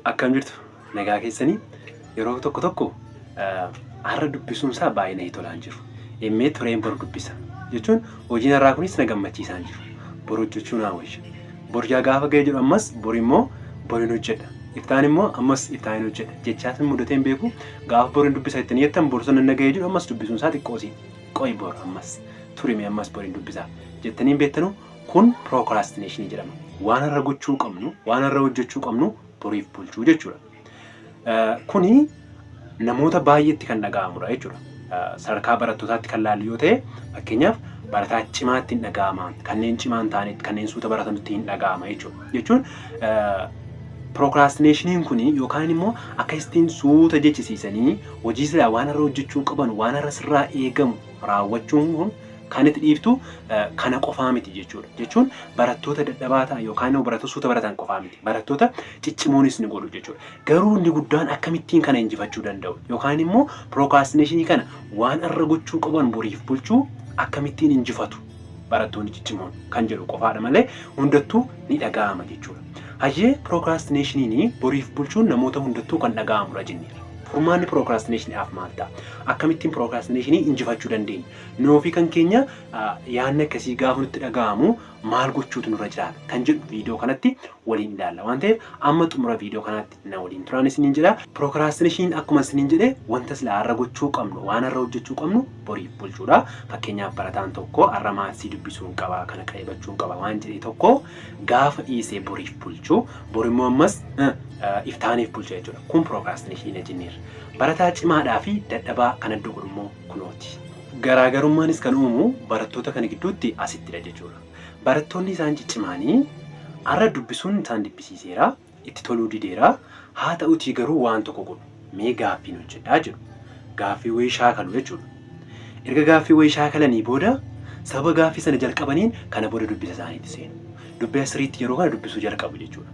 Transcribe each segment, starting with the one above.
Akkam jirtu, nagaa keessanii? Yeroo tokko tokko har'a dubbisuun isaa baay'ee na tolaan jiru. Emmee tureen bor dubbisa jechuun hojiin har'aa kunis na gammachiisaa hin jiru. Bor hojjechuu naa wayya. Bor yaa gaafa ga'e jedhu ammas bor immoo boriin hojjedha. Iftaan immoo ammas iftaan hojjedha. Jechaas mudatee hin beeku, gaafa boriin dubbisa ittiin jettan bor sana na ga'e jedhu ammas dubbisuun isaa xiqqoosi. Qo'i bor ammas turime ammas boriin dubbisa jettanii hin beektanu, kun procrastination jedhama. Waan har'a gochuu qabnu, waan har'a hojjechuu qabnu boriif bulchuu jechuudha. Kuni namoota baay'eetti kan dhaga'amudha jechuudha. Sadarkaa barattootaatti kan laallu yoo ta'e, fakkeenyaaf barataa cimaatti hin dhaga'ama, kanneen cimaa hin taanetti, kanneen suuta baratanitti hin dhaga'ama jechuudha. Jechuun procrastinationiin kun yookaan immoo akka ittiin suuta jechisiisanii hojii silaa waan har'a hojjechuu qaban, waan har'a sirraa eegamu raawwachuun kun kan itti dhiiftu kana qofaa miti jechuudha. Jechuun barattoota dadhabaa ta'an yookaan immoo barattoota suuta baratan qofaa miti. Barattoota ciccimoonis ni godhu jechuudha. Garuu inni guddaan akkamittiin kana injifachuu danda'u yookaan immoo procrastinationii kana, waan har'a gochuu qaban boriif bulchuu akkamittiin injifatu barattoonni ciccimoon kan jedhu qofaadha malee hundattuu ni dhaga'ama jechuudha. Hayyee, procrastinationiin boriif bulchuun namoota hundattuu kan dhaga'amudha jenneerra. Furmaanni procrastinationiidhaaf maal ta'a? Akkamittiin procrastinationii injifachuu dandeenya? Nu ofii kan keenya yaadni akkasii gaafa nutti dhaga'amu maal gochuutu nurra jiraata kan jedhu viidiyoo kanatti waliin ilaalla waan ta'eef, amma xumura viidiyoo kanaatti na waliin turaan isiniin jedha. Procrastinationiin akkuma isiniin jedhe wanta silaa har'a gochuu qabnu, waan har'a hojjechuu qabnu boriif bulchuudha. Fakkeenyaaf barataan tokko har'a mathsii dubbisuun qaba, kana qayyabachuun qaba waan jedhe tokko gaafa dhiisee boriif bulchuu, bor immoo ammas iftaaniif bulcha jechuudha. Kun procrastinationii jenneerra. Barataa cimaadhaa fi dadhabaa kan adda godhu immoo kunooti. Garaagarummaanis kan uumu barattoota kana gidduutti asittidha jechuudha. Barattoonni isaan ciccimaanii har'a dubbisuun isaan dubbisiiseera, itti toluu dideera. Haa ta'utii garuu waan tokko godhu. Mee gaaffiin hojjedhaa jedhu. Gaaffii wayii shaakalu jechuudha. Erga gaaffii wayii shaakalanii booda, sababa gaaffii sana jalqabaniin kana booda dubbisa isaaniitti seenu. Dubbisa sirriitti yeroo kana dubbisuu jalqabu jechuudha.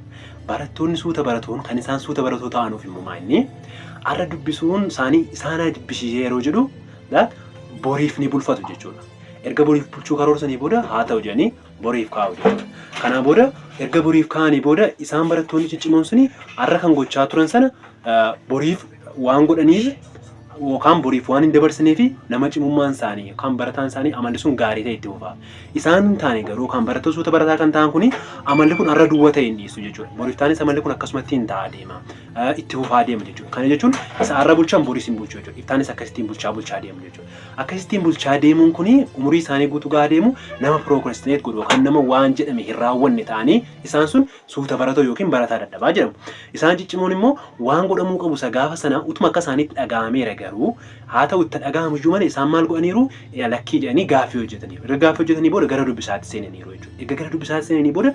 Barattoonni suuta baratoon kan isaan suuta baratoo ta'anuuf immoo maal, har'a dubbisuun isaanii isaanaa dubbisiisee yeroo jedhu boriif ni bulfatu jechuudha. Erga boriif bulchuu karoorsanii booda haa ta'u jedhanii boriif kaa'u jechuudha. Kanaa booda erga boriif kaa'anii booda, isaan barattoonni ciccimoon suni har'a kan gochaa turan sana boriif waan godhaniif yookaan boriif waan hin dabarsineef, nama cimummaan isaanii yookaan barataan isaanii amalli sun gaarii ta'e itti fufa. Isaan hin taane garuu, kan barattoota suuta barataa kan ta'an kuni, amalli kun har'a duwwaa ta'e hin dhiisu jechuudha. Boriif taanis amalli kun akkasumatti hin ta'a deema. Itti fufaa deema jechuudha. Kana jechuun isa har'a bulchan boris hin bulchu jechuudha. Iftaanis akkasittiin bulchaa bulchaa deemu jechuudha. Akkasittiin bulchaa deemuun kuni umurii isaanii guutuu gahaa deemu, nama procrastinate godhu yookaan nama waan jedhame hin raawwanne ta'anii isaan sun suuta baratoo yookiin barataa dadhabaa jedhamu. Isaan ciccimoon immoo waan godhamuu qabu isa gaafa sana utuma akka isaaniitti dhaga'ameera, garuu haa ta'u itti dhaga'amu iyyuu malee isaan maal godhaniiru? Lakkii jedhanii gaaffii hojjetaniiru. Erga gaaffii hojjetanii booda gara dubbisaatti seenaniiru jechuudha. Erga gara dubbisaatti seenanii booda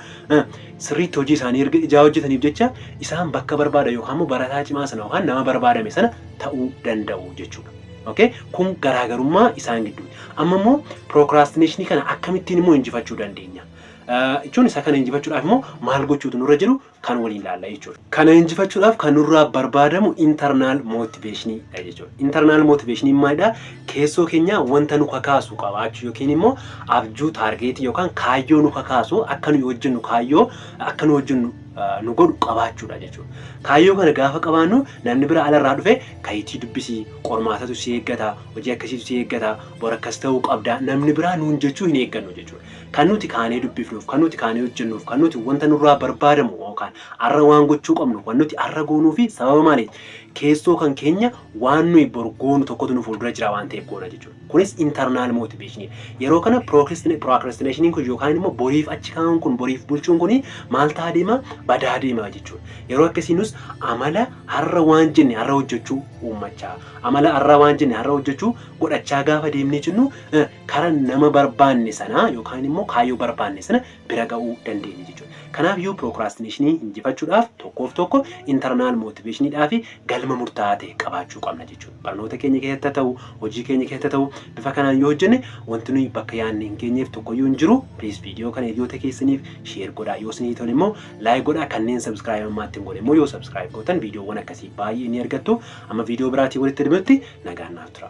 sirriitti hojii isaanii erga ijaa hojjetaniif jecha, isaan bakka barbaadan yookaan immoo barataa cimaa sana yookaan nama barbaadame sana ta'uu danda'u jechuudha. Okay? Kun garaagarummaa isaan gidduuti. Amma immoo procrastinationii kana akkamittiin immoo injifachuu dandeenya? Jechuun isa kana injifachuudhaaf immoo maal gochuutu nurra jiru kan waliin ilaalla jechuudha. Kana injifachuudhaaf kan nurraa barbaadamu internal motivationii dha jechuudha. Internal motivationii maalidha? Keessoo keenya wanta nu kakaasu qabaachuu yookiin immoo abjuu, targetii yookaan kaayyoo nu kakaasu, akka nuyi hojjennu, kaayyoo akka nu hojjennu nu godhu qabaachuudha jechuudha. Kaayyoo kana gaafa qabaannu, namni bira alarraa dhufe kayitii dubbisii, qormaatatu si eeggata, hojii akkasiitu si eeggata, bor akkas ta'uu qabda, namni biraa nuun jechuu hin eeggannu jechuudha. Kan nuti kaanee dubbifnuuf, kan nuti kaanee hojjennuuf, kan nuti wanta nurraa barbaadamu yookaan har'a waan gochuu qabnu kan nuti har'a goonuu fi sababa maaliiti? Keessoo kan keenya waan nuyi bor goonu tokkotu nu fuuldura jira waan ta'eef goona jechuudha. Kunis internal motivationii. Yeroo kana procrastinationiin kun yookaan immoo boriif achi kaa'uun kun, boriif bulchuun kun maal ta'aa deema? Badaa deema jechuudha. Yeroo akkasii nus amala har'a waan jenne har'a hojjechuu uummachaa, amala har'a waan jenne har'a hojjechuu godhachaa gaafa deemnee jennu, kara nama barbaanne sana yookaan immoo kaayyoo barbaanne sana bira ga'uu dandeenya jechuudha. Kanaaf iyyuu procrastinationii injifachuudhaaf tokkoof tokko internal motivationiidhaa fi galma murtaa'aa ta'e qabaachuu qabna jechuudha. Barnoota keenya keessatti haa ta'u, hojii keenya keessatti haa ta'u, bifa kanaan yoo hojjenne wanti nuyi bakka yaadne hin geenyeef tokkoyyuu hin jiru. Please, viidiyoo kana hiriyoota keessaniif share godhaa. Yoo isinii tole immoo like godhaa. Kanneen subscribe ammaatti hin godhe immoo yoo subscribe gootan viidiyoowwan akkasii baay'ee ni argattu. Amma viidiyoo biraatii walitti deebinutti nagaan naaf tura.